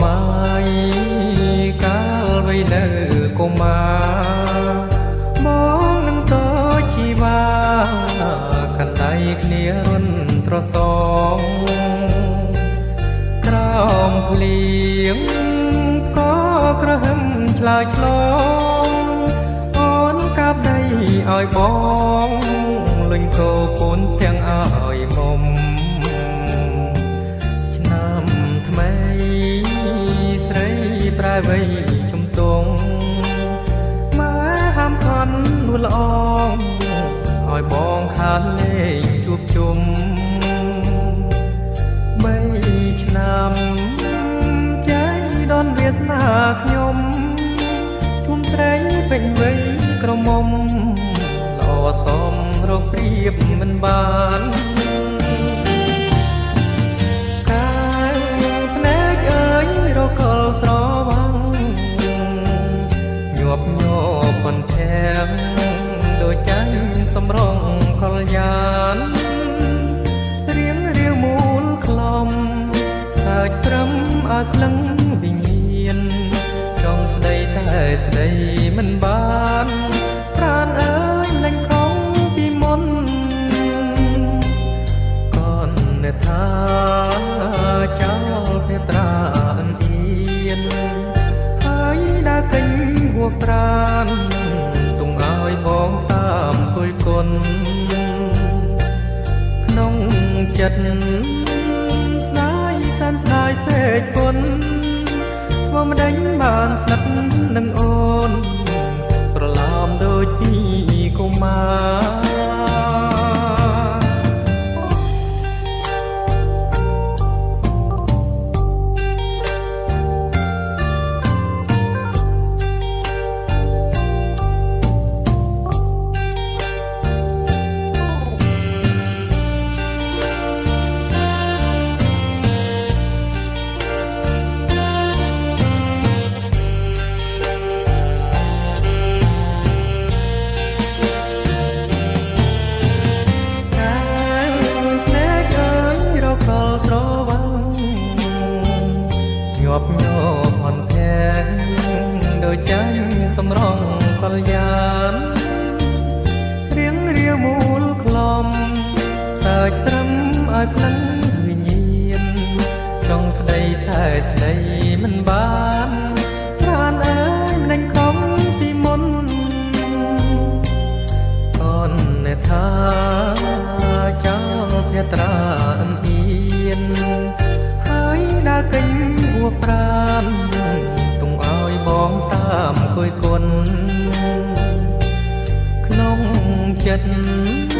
មៃកាលវ័យនៅកុមារបងនឹងតជីវ៉ាខណ្ដៃគ្នារុនត្រសងក្រោមភ្លៀងក៏ក្រហឹមឆ្លើយឆ្លងអូនកាបដីឲ្យបងលុញកោពូនទាំងឲ្យមុំឆ្នាំថ្មីស្រីប្រែវ័យជំទង់ម៉ែហាមខន់នួលល្អងឲ្យបងខានលេងជួបជុំ3ឆ្នាំចៃដនវាសនាខ្ញុំជុំស្រីពេញវ័យក្រមុំល្អសមរកប្រៀបមិនបានកាយភ្នែកអើយរកលស្រវាំងញាប់ញ័រប៉ុនធាំងដូចចាញ់សំរងកល្យានរៀងរាវមូលខ្លំសើចត្រឹមឲ្យភ្លឹងវិញ្ញាណចង់ស្ដីតែស្ដីមិនបានប្រានអើយលែងខំពីមុនកនថាចោលភេត្រាអន្ទៀនហើយដើរកេញហួប្រានទុំឲ្យបងតាមគុយគុណក្នុងចិត្តស្ដាយសែនស្ដាយពេកពុនធ្វើម្ដេចបានស្និទ្ធនឹងអូនប្រឡំដូចពីកុមារ។ កាយភ្នែកអើយរកលស្រវាំងញាប់ញ័រផនធាំងដូចចាញ់សំរងកល្យានរៀងរាវមូលខ្លំសើចត្រឹមឲ្យភ្លឹងវិញ្ញាណចង់ស្ដីតែស្ដីមិនបានប្រានអើយមិនដេញខំពីមុនកនថាចោលភេត្រាអន្ទៀនហើយដើរកេញហួប្រានទុំឲ្យបងតាមគុយគុណក្នុងចិត្ត